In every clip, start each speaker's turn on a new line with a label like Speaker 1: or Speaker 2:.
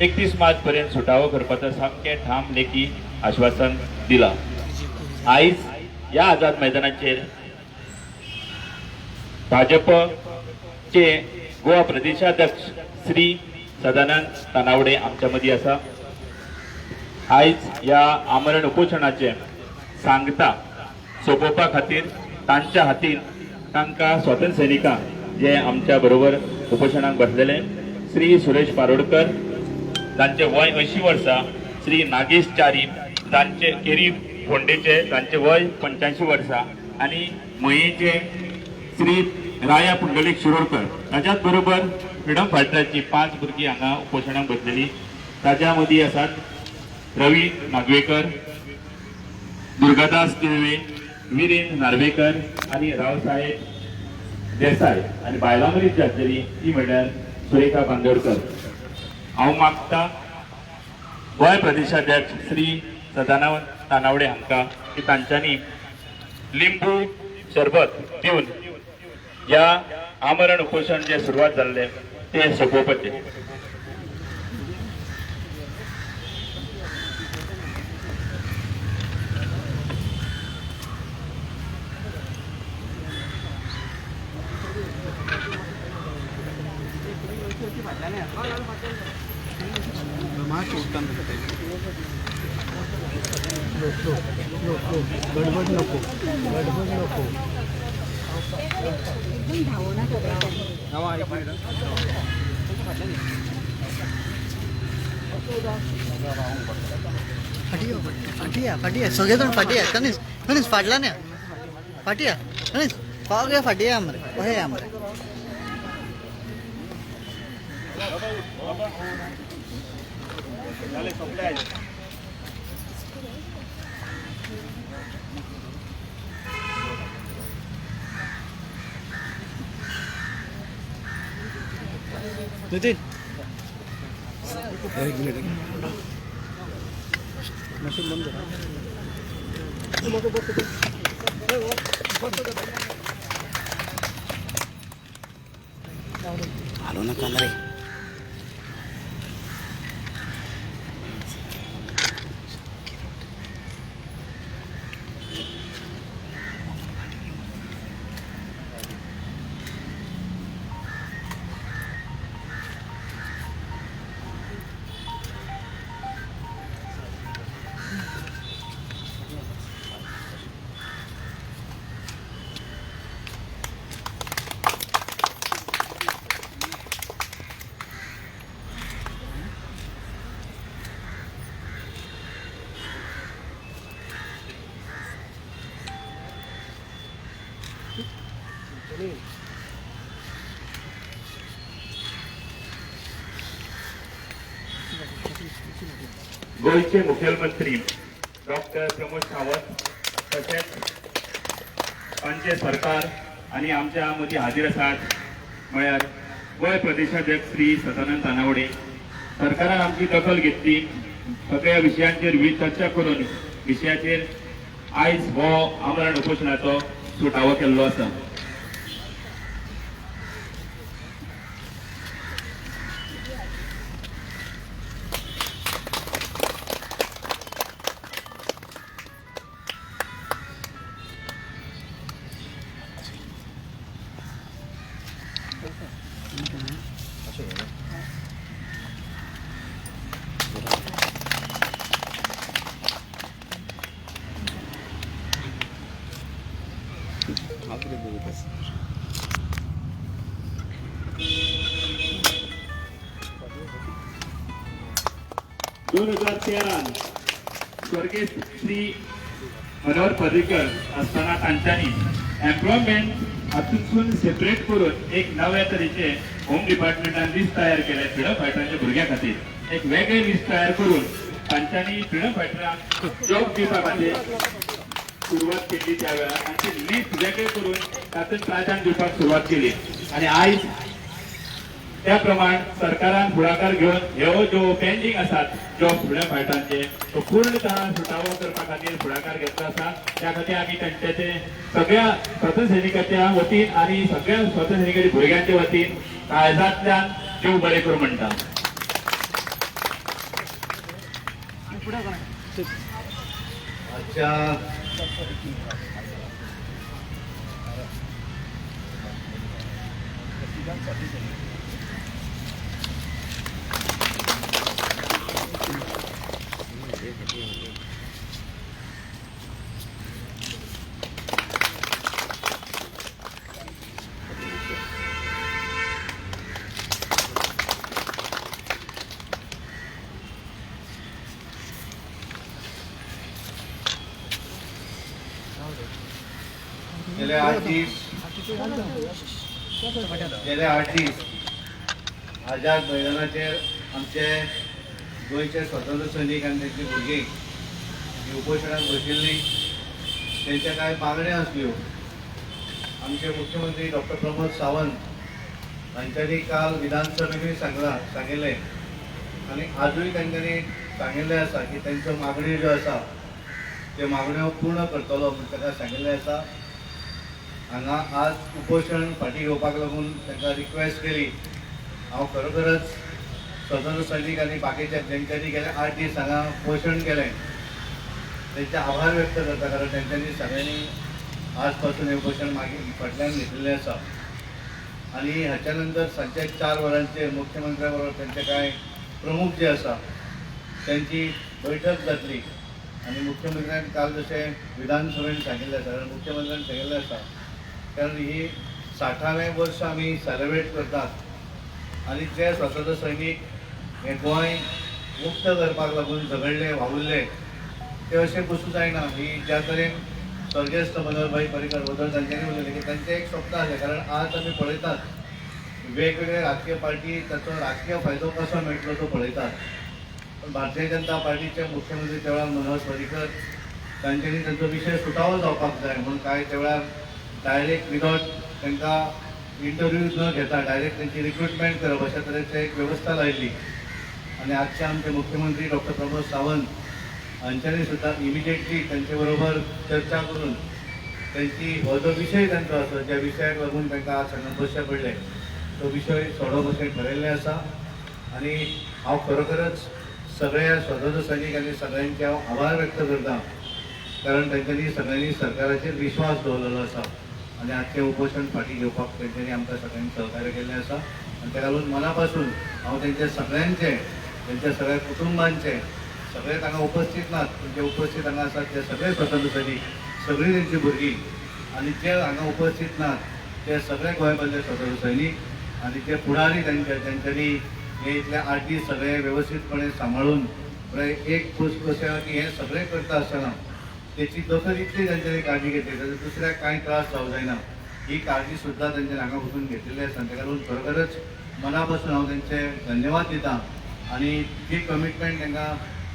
Speaker 1: 31 मार्च पर्यंत सुटावो करपाचो सामकें ठाम लेखी आश्वासन दिलां. आयज ह्या आझाद मैदानाचेर भाजपचे गोवा प्रदेशाध्यक्ष श्री सदानंद तानावडे आमच्या मदीं आसा. आयज ह्या आमरण उपोशणाचें सांगता सोंपोवपा खातीर तांच्या हातीन तांकां स्वातंत्र्य सैनिकां जे आमच्या बरोबर उपोशणाक बसलेले श्री सुरेश पारोडकर जांचे वय 80 वर्सां, श्री नागेश च्यारी जांचे केरी फोंडेचे तांचे वय 85 वर्सां आनी मयेचे श्री राया पुंडलीक शिरोडकर. ताच्याच बरोबर फ्रिडम फायटराची 5 भुरगीं हांगा उपोशणाक बसलेली. ताच्या मदीं आसात रवी नागवेकर, दुर्गादास तिळवे, विरेन नार्वेकर आनी रावसाहेब देसाय आनी बायलां मदीं जी आसलेली ती म्हणल्यार सुरेखा बांदोडकर. हांव मागता गोंय प्रदेशाध्यक्ष श्री सदानंद तानावडे हांकां की तांच्यांनी लिंबू सरबत दिवन ह्या आमरण उपोशण जे सुरवात जाल्लें तें सोंपोवपाचें.
Speaker 2: गडबड नको, गडबड नको. फाटी यो, फाटी या, फाटी या, सगळे जण फाटी या. कनीस कनीस फाटल्यान या, फाटी या कनीस, सगळे फाटी या मरे, अशें या मरे. नितीन मशीन बंद कर.
Speaker 3: आलो नका ना रे.
Speaker 1: गोंयचे मुखेलमंत्री डॉक्टर प्रमोद सावंत तशेंच तांचे सरकार आनी आमच्या मदीं हाजीर आसात म्हळ्यार गोंय प्रदेशाध्यक्ष श्री सदानंद तानावडे. सरकारान आमची दखल घेतली, सगळ्या विशयांचेर चर्चा करून विशयाचेर आयज हो आमरण उपोशणाचो सुटावो केल्लो आसा. दोन 2013 स्वर्गीय श्री मनोहर पर्रीकर आसतना तांच्यांनी एम्प्लॉयमेंट हातूंतसून सेपरेट करून एक नव्या तरेचे होम डिपार्टमेंटान लिस्ट तयार केलें फ्रिडम फायटरांच्या भुरग्यां खातीर. एक वेगळें लिस्ट तयार करून तांच्यांनी फ्रिडम फायटरांक जॉब दिवपा खातीर सुरवात केली. त्या वेळार तांची लिस्ट वेगळें करून तातूंत प्राधान्य दिवपाक सुरवात केली आनी आयज त्या प्रमाण सरकारान फुडाकार घेवन ह्यो ज्यो पेंडींग आसात जॉब फ्रिडम फायटरांचे तो पूर्णतः सुटावो करपा खातीर फुडाकार घेतलो आसा. त्या खातीर आमी तांचे ते सगळ्या स्वातंत्र्य सैनिकाच्या वतीन आनी सगळ्या स्वातंत्र्य सैनिकाच्या भुरग्यांच्या वतीन काळजांतल्यान जीव बरें करूं म्हणटा.
Speaker 3: आजच्या गेले 8 दीस आझाद मैदानाचेर आमचे गोंयचे स्वतंत्र सैनीक आनी तेंची भुरगीं ही उपोशणाक बशिल्लीं. तेंच्या कांय मागण्यो आसल्यो. आमचे मुख्यमंत्री डॉक्टर प्रमोद सावंत हांच्यांनी काल विधानसभेनूय सांगिल्लें आनी आजूय तेंच्यांनी सांगिल्लें आसा की तेंच्यो मागण्यो ज्यो आसा त्यो मागण्यो पूर्ण करतलो म्हूण ताका सांगिल्लें आसा. हांगा आज उपोशण फाटीं घेवपाक लागून तांकां रिक्वेस्ट केली. हांव खरोखरच स्वतंत्र सैनीक आनी बाकीच्या जेंच्यांनी गेले 8 दीस हांगा उपोशण केलें तेंचे आभार व्यक्त करता, कारण तेंच्यांनी सगळ्यांनी आज पासून हें उपोशण मागीर फाटल्यान घेतिल्लें आसा. आनी हाच्या नंतर सांजचे 4 वरांचेर मुख्यमंत्र्या बरोबर तेंचे कांय प्रमुख जे आसा तेंची बैठक जातली. आनी मुख्यमंत्र्यान काल जशें विधानसभेन सांगिल्लें आसा, कारण मुख्यमंत्र्यान सांगिल्लें आसा, कारण ही 60वें वर्स आमी सेलेब्रेट करतात आनी जे स्वतंत्र सैनीक हें गोंय मुक्त करपाक लागून झगडले, वावुरले, ते अशें बसूं जायना. ही ज्या तरेन स्वर्गेस्त मनोहरभाई पर्रीकर बद्दल तांच्यांनी उलयलें की तांचें एक स्वप्न आसलें, कारण आज आमी पळयतात वेगवेगळे राजकीय पार्टी ताचो राजकीय फायदो कसो मेळटलो तो पळयतात, पण भारतीय जनता पार्टीचे मुख्यमंत्री त्या वेळार मनोहर पर्रीकर तांच्यांनी तांचो विशय सुटावो जावपाक जाय म्हणून कांय त्या वेळार डायरेक्ट विदाउट तांकां इंटरव्यू न घेता डायरेक्ट तेंची रिक्रुटमेंट करप अशा तरेची एक वेवस्था लायिल्ली. आनी आजचे आमचे मुख्यमंत्री डॉक्टर प्रमोद सावंत हांच्यांनी सुद्दां इमिजिएटली तांचे बरोबर चर्चा करून तेंची हो जो विशय तांचो आसा, ज्या विशयाक लागून तांकां आज हांगा बसचें पडलें, तो विशय सोडोवप अशें ठरयल्लें आसा. आनी हांव खरोखरच सगळ्या स्वतंत्र सैनीक आनी सगळ्यांचे हांव आभार व्यक्त करता, कारण तेंच्यांनी सगळ्यांनी सरकाराचेर विश्वास दवरलेलो आसा आनी आजचें उपोशण फाटीं घेवपाक तेंच्यांनी आमकां सगळ्यांनी सहकार्य केल्लें आसा. आनी ताका लागून मना पासून हांव तेंचे सगळ्यांचे, तेंच्या सगळ्या कुटुंबांचे, सगळे हांगा उपस्थित नात पूण जे उपस्थित हांगा आसात ते सगळे स्वतंत्र सैनीक, सगळीं तेंची भुरगीं आनी जे हांगा उपस्थित नात ते सगळे गोंयभरले स्वतंत्र सैनीक आनी जे फुडारी तेंचे, तेंच्यांनी हे इतले 8 दीस सगळे वेवस्थीतपणे सांबाळून, म्हळ्यार एक खोस कशें की हें सगळें करता आसतना तेची दखल इतली तेंच्यांनी काळजी घेतली जाल्यार दुसऱ्याक कांय त्रास जावं जायना ही काळजी सुद्दां तेंच्यांनी हांगा वचून घेतिल्ली आसा. ताका लागून खरोखरच मना पासून हांव तेंचे धन्यवाद दिता आनी जी कमिटमेंट तांकां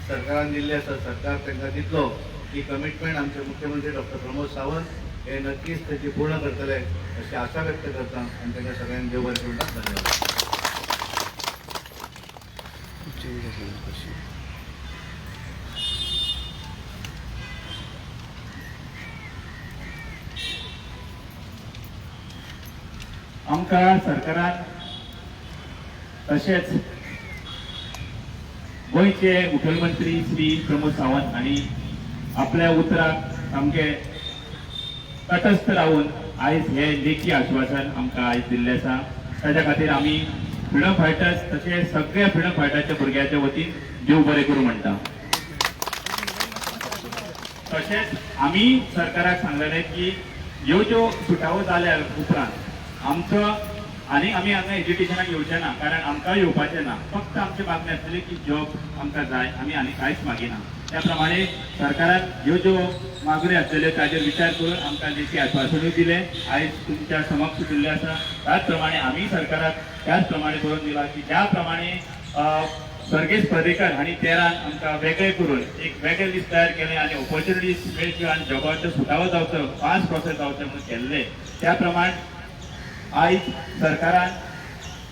Speaker 3: सरकारान दिल्ली आसा, सरकार तांकां दितलो ही कमिटमेंट आमचे मुख्यमंत्री डॉक्टर प्रमोद सावंत हे नक्कीच तेची पूर्ण करतले अशी आशा व्यक्त करता आनी तांकां सगळ्यांक देव बरें करूं. धन्यवाद.
Speaker 4: चेंज.
Speaker 1: आमकां सरकारान तशेंच गोंयचे मुखेलमंत्री श्री प्रमोद सावंत हांणी आपल्या उतराक सामकें तटस्थ रावन आयज हे लेखी आश्वासन आमकां आयज दिल्लें आसा. ताच्या खातीर आमी फ्रिडम फायटर्स तशें सगळ्या फ्रिडम फायटर्सच्या भुरग्यांच्या वतीन देव बरें करूं म्हणटा. तशेंच आमी सरकाराक सांगलेलें की ह्यो ज्यो सुटावो जाल्या उपरांत आमचो आनी आमी हांगा एज्युकेशनाक येवचे ना, कारण आमकां येवपाचें ना. फक्त आमची मागणी आसतली की जॉब आमकां जाय, आमी आनी कांयच मागिना. त्या प्रमाणे सरकारान ह्यो ज्यो मागण्यो आसलेल्यो ताजेर विचार करून आमकां लेखी आश्वासनूय दिलें, आयज तुमच्या समक्ष दिल्लें आसा. त्याच प्रमाणे आमी सरकाराक त्याच प्रमाणे बरोवन दिलां की ज्या प्रमाणे स्वर्गेस्त पर्रीकर हांणी 13 आमकां वेगळें करून एक वेगळें लिस्ट तयार केलें आनी ऑपॉर्च्युनिटीज मेळच्यो आनी जॉबाचो सुटावो जावचो, फास्ट प्रोसेस जावचो म्हणून केल्लें, त्या प्रमाण आयज सरकारान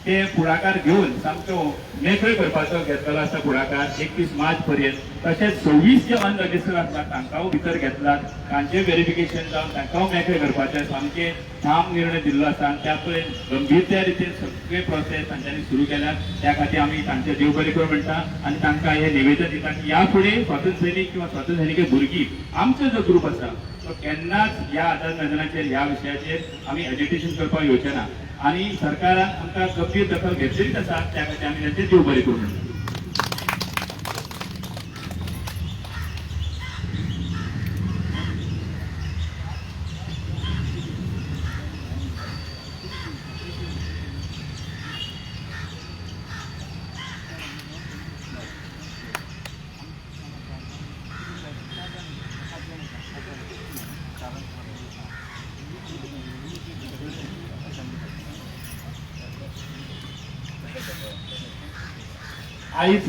Speaker 1: ते फुडाकार घेवन सामक्यो मेकळ्यो करपाचो घेतलेलो आसा फुडाकार 31 मार्च पर्यंत. तशेंच 26 जे अनरजिस्टर्ड आसतात तांकांय भितर घेतलात, तांचे वेरिफिकेशन जावन तांकांय मेकळे करपाचे सामके ठाम निर्णय दिल्लो आसा आनी त्या पर्यंत गंभीर रितीन सगळे प्रोसेस तांच्यांनी सुरू केल्यात. त्या खातीर आमी तांचे देव बरें करूं म्हणटा आनी तांकां हे निवेदन दिता की ह्या फुडें स्वातंत्र्य सैनीक किंवा स्वातंत्र्य सैनिक भुरगीं आमचो जो ग्रूप आसा तो केन्नाच ह्या आझाद मैदानाचेर ह्या विशयाचेर आमी एजिटेशन करपाक येवचे ना आनी सरकारान आमकां गंभीर दखल घेतलेलीच आसा. त्या खातीर आमी तांचे देव बरें करूं म्हणटा. आयज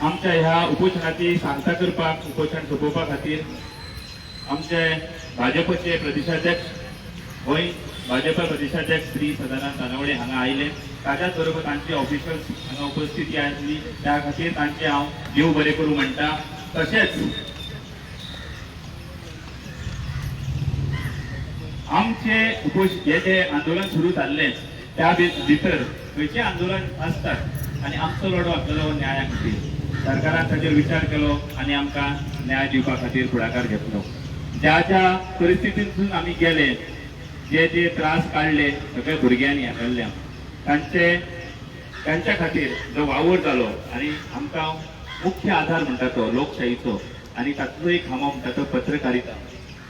Speaker 1: आमच्या ह्या उपोशणाची सांगता करपाक, उपोशण सोंपोवपा खातीर आमचे भाजपचे प्रदेशाध्यक्ष, गोंय भाजपा प्रदेशाध्यक्ष श्री सदानंद तानावडे हांगा आयले. ताच्याच बरोबर तांचे ऑफिशल्स हांगा उपस्थिती आसली, त्या खातीर तांचे हांव देव बरें करूं म्हणटा. तशेंच आमचे हे जे आंदोलन सुरू जाल्लें त्या भितर खंयचें आंदोलन आसतात आनी आमचो लढो आसलेलो न्याया खातीर, सरकारान ताचेर विचार केलो आनी आमकां न्याय दिवपा खातीर फुडाकार घेतलो. ज्या ज्या परिस्थितींतसून आमी गेले, जे जे त्रास काडले सगळ्या भुरग्यांनी हांगासरल्या तांच्या खातीर जो वावर जालो आनी आमकां मुख्य आधार म्हणटा तो लोकशाहीचो आनी तातूंतलो एक खांबो म्हणटा तो पत्रकारिता,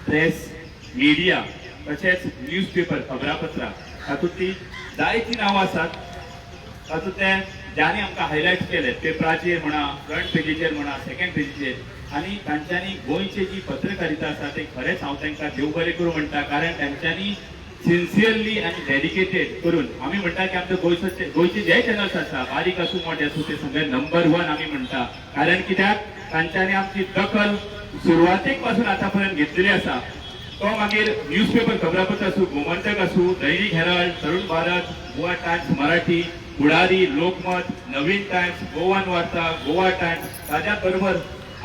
Speaker 1: प्रेस, मिडिया, तशेंच न्यूज पेपर, खबरापत्रां, तातूंतली जायतीं नांवां आसात. तातूंतले ज्यांनी आमकां हायलायट केले पेपराचेर म्हणा, फ्रंट पेजीचेर म्हणा, सेकंड पेजीचेर, आनी तांच्यांनी गोंयची जी पत्रकारिता आसा ते खरेंच हांव तांकां देव बरें करूं म्हणटा, कारण तांच्यांनी सिन्सियरली आनी डेडिकेटेड करून आमी म्हणटा की आमच्या गोंयचे जे चॅनल्स आसा बारीक आसूं मोठे आसूं ते सगळे नंबर 1 आमी म्हणटा. कारण कित्याक तांच्यांनी आमची दखल सुरवातेक पासून आतां पर्यंत घेतलेली आसा. तो मागीर न्यूज पेपर खबरापत्र आसूं, गोमंतक आसूं, दैनिक हेराल्ड, तरुण भारत, गोवा टायम्स मराठी, पुढारी, लोकमत, नवीन टायम्स, गोवन वार्ता, गोवा टायम्स, ताज्या बरोबर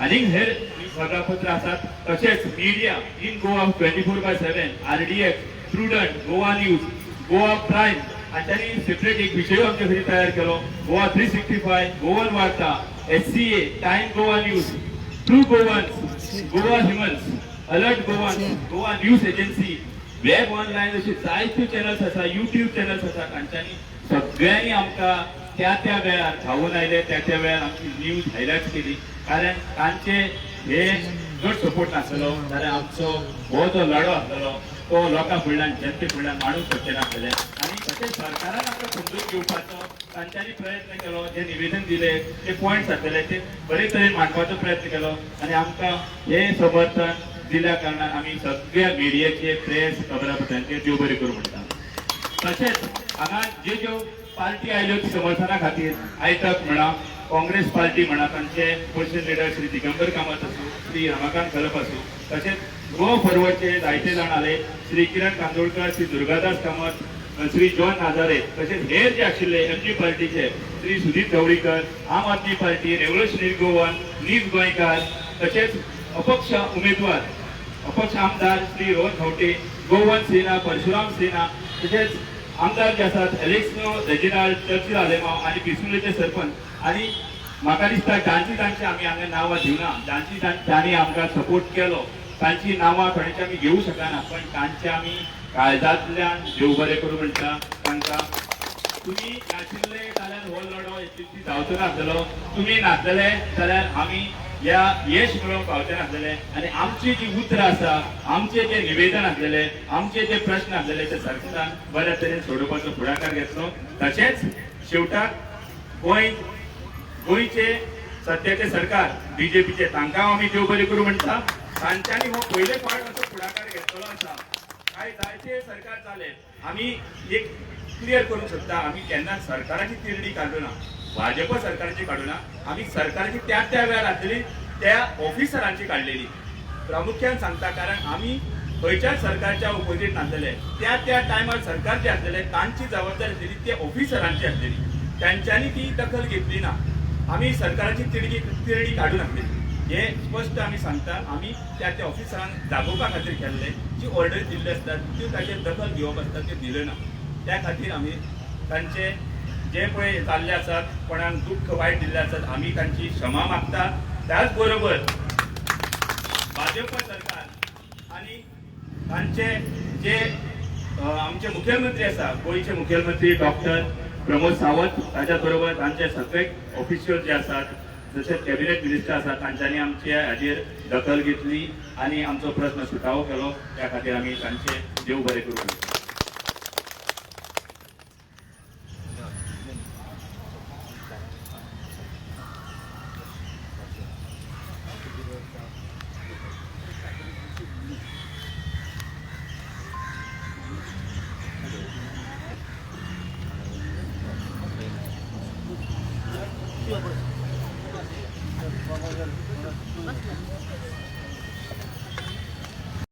Speaker 1: आनीक हेर खबरापत्र आसात. तशेंच media in Goa 24/7, RDX, Prudent, Goa news, Goa prime हांच्यांनी separate एक विशय आमचे खातीर तयार केलो. Goa 365, Goan Varta, SCA, time Goa news, true Goans, Goa humans, alert Goan, Goa news agency, web online अशी जायत्यो चॅनल्स आसा, युट्यूब चॅनल्स आसा. तांच्यांनी सगळ्यांनी आमकां त्या त्या वेळार धांवून आयले, त्या त्या वेळार आमची न्यूज हायलायट केली. कारण तांचे हे जर सपोर्ट नासलो जाल्यार आमचो हो जो लढो आसलेलो तो लोकां फुडल्यान, जनते फुडल्यान मांडूंक शकचे नासलेले. आनी तशेंच सरकारान आमकां समजून घेवपाचो तांच्यांनी प्रयत्न केलो, जे निवेदन दिले, जे पॉयंट्स आसलेले ते बरे तरेन मांडपाचो प्रयत्न केलो आनी आमकां हे समर्थन दिल्या कारणान आमी सगळ्या मिडियाचे, प्रेस, खबरापत्रांचे देव बरें करूं म्हणटा. तशेंच हांगा ज्यो ज्यो पार्टी आयल्यो समर्थना खातीर, आयटक म्हणा, काँग्रेस पार्टी म्हणा, तांचे पोशन लिडर श्री दिगंबर कामत आसूं, श्री रमाकांत खलप आसूं, तशेंच गोवा फॉरवर्डचे जायते जाण आले, श्री किरण कांदोळकर, श्री दुर्गादास कामत, श्री जॉन नाजारे, तशेंच हेर जे आशिल्ले एमजी पार्टीचे श्री सुदीप ढवळीकर, आम आदमी पार्टी, रेव्होल्युशनरी गोवन, नीज गोंयकार, तशेंच अपक्ष उमेदवार, अपक्ष आमदार श्री रोहन खंवटे, गोवन सेना, परशुराम सेना, तशेंच आमदार जे आसात एलेक्सनो रेजिनाल्ड, चर्चिल आलेमाव आनी पिसुर्लेचे सरपंच. आनी म्हाका दिसता जांची तांची आमी हांगा नांवां दिवना, जांची तांणी आमकां सपोर्ट केलो तांची नांवां थोड्यांची आमी घेवंक शकना, पण तांचे आमी काळजांतल्यान देव बरें करूं म्हणटा तांकां. तुमी नाशिल्ले जाल्यार हो लढो यशस्वी जावचो नासलेलो, तुमी नासलेले जाल्यार आमी ह्या यश मेळोवंक पावचे नासलेले. आनी आमची जी उतरां आसा, आमचे जे निवेदन आसलेले, आमचे जे प्रश्न आसलेले ते सरकारान बऱ्या तरेन सोडोवपाचो फुडाकार घेतलो. तशेंच शेवटाक गोंयचे सद्याचे सरकार बीजेपीचे तांकां आमी देव बरें करूं म्हणटा. तांच्यांनी हो पयले फावट असो फुडाकार घेतलेलो आसा. काय जायते सरकार जाले, आमी एक क्लियर करूंक सोदता, आमी केन्ना सरकाराची तिरडी काडूना, भाजप सरकाराची काडूना, आमी सरकाराची त्या त्या वेळार आसलेली त्या ऑफिसरांची काडलेली प्रामुख्यान सांगता. कारण आमी खंयच्याच सरकारच्या ओपोजीट नासलेले. त्या त्या टायमार सरकार जे आसलेले तांची जबाबदारी आसलेली, ते ऑफिसरांची आसलेली, त्यांच्यांनी ती दखल घेतली ना. आमी सरकाराची तिडकी तिरडी काडून आसलेली हे स्पश्ट आमी सांगता. आमी त्या त्या ऑफिसरांक जागोवपा खातीर केल्ले, जी ऑर्डर दिल्ली आसतात त्यो ताचेर दखल घेवप आसता, त्यो दिल्यो ना. त्या खातीर आमी तांचे जे पळय जाल्ले आसात, कोणाक दुख्ख वायट दिल्ले आसात, आमी तांची क्षमा मागता. त्याच बरोबर भाजप सरकार आणि तांचे जे आमचे मुख्यमंत्री आसा, गोंयचे मुख्यमंत्री डॉक्टर प्रमोद सावंत, ताच्या बरोबर तांचे सगळे ऑफिशियल जे आसात, जशे कॅबिनेट मिनिस्टर आसात, तांच्यांनी आमचे हाजेर दखल घेतली आनी आमचो प्रश्न सुटावो केलो. त्या खातीर आमी तांचे देव बरें करूं.